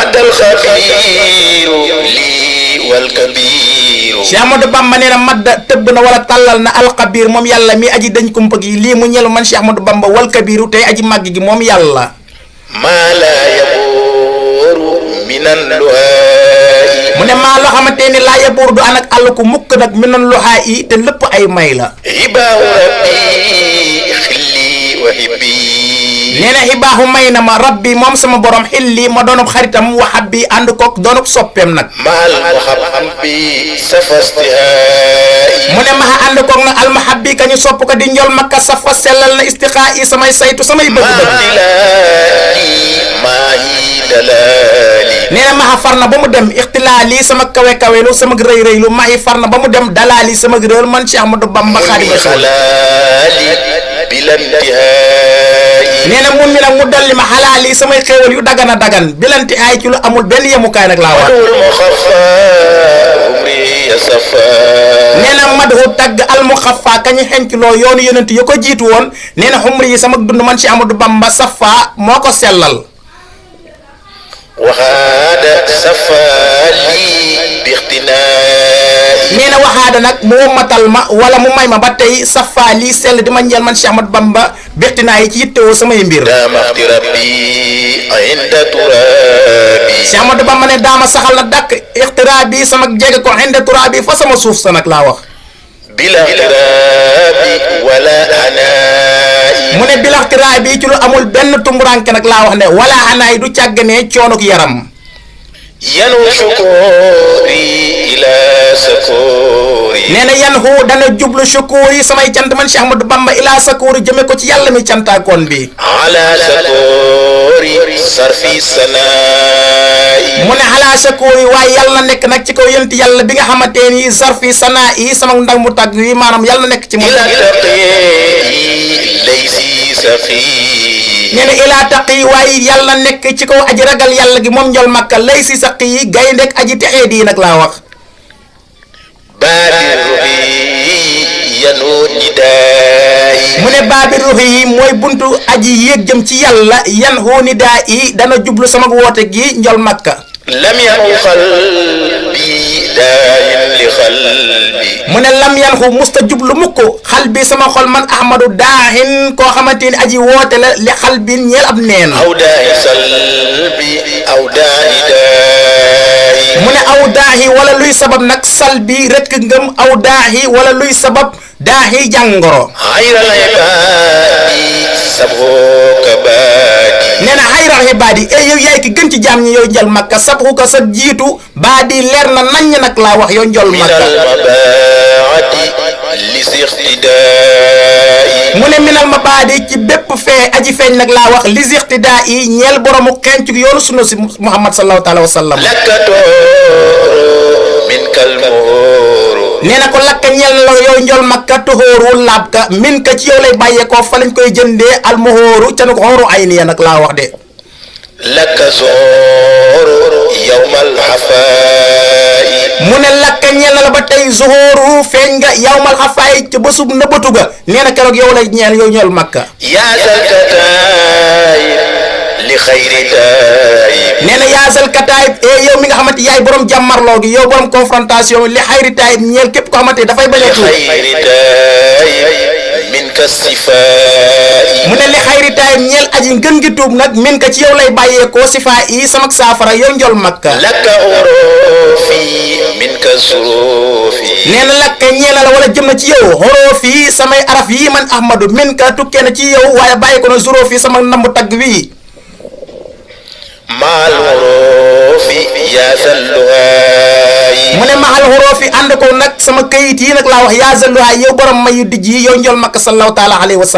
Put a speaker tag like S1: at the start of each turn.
S1: madal xabiiru lii wal kabiiru.
S2: Cheikh Ahmadou Bamba nee na madda tëbb na wala tàllal na alxabiir moom yàlla mi aji dañ kumpa gi lii mu ñelu man Cheikh Ahmadou Bamba wal kabiiru tey aji màgg gi moom yàlla.
S1: maa laa yabooru minan luhaayi.
S2: mu ne maa loo xamante ni laa yabuur du ànd ak àll ku mukk nag minan luhaayi te lépp ay may la.
S1: hibaahu rabbi xilli wa hibbi.
S2: nee na xibaaxu may na ma rabbi moom sama borom xilli ma doonub xaritam waxab bi ànd koog doonub soppeem nag.
S1: maal muhabbi safastihaay.
S2: mu ne ma ànd koog nag almahabbi ka ñu sopp ko di njol makka safa sellal na istixaa yi samay saytu samay bëgg-bëgg. nee na maxa far na ba mu dem ixtilaali sama kawe kawelu sama rëy rëylu maxi far na ba mu dem dalaali sama réer man Cheikh Ahmadou Bamba Xaadimu Rasuul. nee na mun mi nag mu dolli ma xalaali samay xéewal yu dagan a dagan bilanti ay ci lu amul benn yemukaay nag laa wax. nee na madhu tagg almuxafa kañu xenculoo yoonu yonent yu ko jiitu woon nee na xumri yi sama dund man Cheikh Ahmadou Bamba safa moo ko sellal.
S1: waxaada safaali bixtinaayi.
S2: nee na waxaada nag mu wommatal ma wala mu may ma ba tey safaali sell di ma njël man Cheikh Ahmadou Bamba bixtinaayi ci yittewoo samay mbir.
S1: daamaxti rabbi inda turaabi.
S2: Cheikh Ahmadou Bamba ne daama saxal na dàkk ixtiraabi sama jege ko inda turaabi fa sama suuf sa nag laa wax.
S1: bila ixtiraabi wala anaayi.
S2: mu ne bilaxtiraabi ci lu amul benn tumburanke nag laa wax ne wala anaay du càgganee coonuk yaram.
S1: yanu sukuri ila sakuri.
S2: nee na yan xu dana jublu sukuri samay cant man Cheikh Ahmadou Bamba ila sakuri jëme ko ci yàlla mi cantaakoon bi.
S1: ala sakuri sarfi sanaayi.
S2: mu ne ala sakuri waaye yàlla nekk nag ci kaw yonent yàlla bi nga xamante ni sarfi sanaa yi sama ndax mu tàgg yi maanaam yàlla nekk ci moom.
S1: ila taqi laysi saqi.
S2: nee na ilaa taqi waaye yàlla nekk ci kaw aji ragal yàlla gi moom njol makka lay si saq yi gayndeek aji texee di nag laa wax.
S1: baabi ruhi yanu nidaayi. mu
S2: ne baabi ruhi yi mooy buntu aji yéeg jëm ci yàlla yan hoo nidaa yi dana jublu sama woote gi njol makka.
S1: lam yanu xalbi daayin li xalbi.
S2: mu ne lam yan xu musta jublu mukk xal bi sama xol man ahmadu daahin koo xamante ni aji woote la li xal bi ñeel ab neen.
S1: aw daahi salbi aw daahi daahi.
S2: mu ne aw daahi wala luy sabab nag salbi rek ngëm aw daahi wala luy sabab daahi jàngoro.
S1: xayral ibaadi sabxuka baadi. nee
S2: na xayral ibaadi yow yaay ki gën ci jaam ñi yow njol makka sabxuka sa jiitu baadi leer na naññ nag laa wax yow njol makka. mu ne minal ma baadi ci bépp fee aji feeñ nag laa wax li sixtidaa yi ñeel boromu xeeñcu yoonu sunu si Muhammad sallallahu taala wa sallam. nee na ko lakka ñeel la yow njol makka tuxóoru laab ka min ka ci yow lay bàyyeekoo fa lañ koy jëndee almuhóoru ca nu ko xóoru ay niya nag laa wax de.
S1: lakka zuhóoru yawmal xafaayi.
S2: mu ne lakka ñeel na la ba tey zuhóoru feeñ nga yawmal xafaayi ca bésub nëbbatu ga nee na keroog yow lay ñeel yow njol makka.
S1: yaasal kataay li xayri taayib.
S2: nee na yaasal kataayib yow mi nga xamante yaay borom jàmmarloo gi yow borom confrontation li xayri taayib ñeel képp ko xamante dafay bañ a tuub.
S1: li xayri taayib min ka sifaayi.
S2: mu ne li xayri taayib ñeel aji ngën gi tuub nag min ka ci yow lay bàyyeekoo sifaa yi sama saafara yow njol makka.
S1: lakka uroofi min ka suruufi.
S2: nee na lakka ñeel na la wala jëm na ci yow xoroofi samay araf yi man ahmadu min ka tukkee na ci yow waaye bàyyi ko na zuróofi sama nambu tagg wi.
S1: maal xuroofi yaasalluhaay.
S2: mu ne maal xuroofi ànd ko nag sama kayit yi nag laa wax yaasalluhaay yow borom mayu dijj yi yow njol makka sallallahu taala alayhi wa sallam.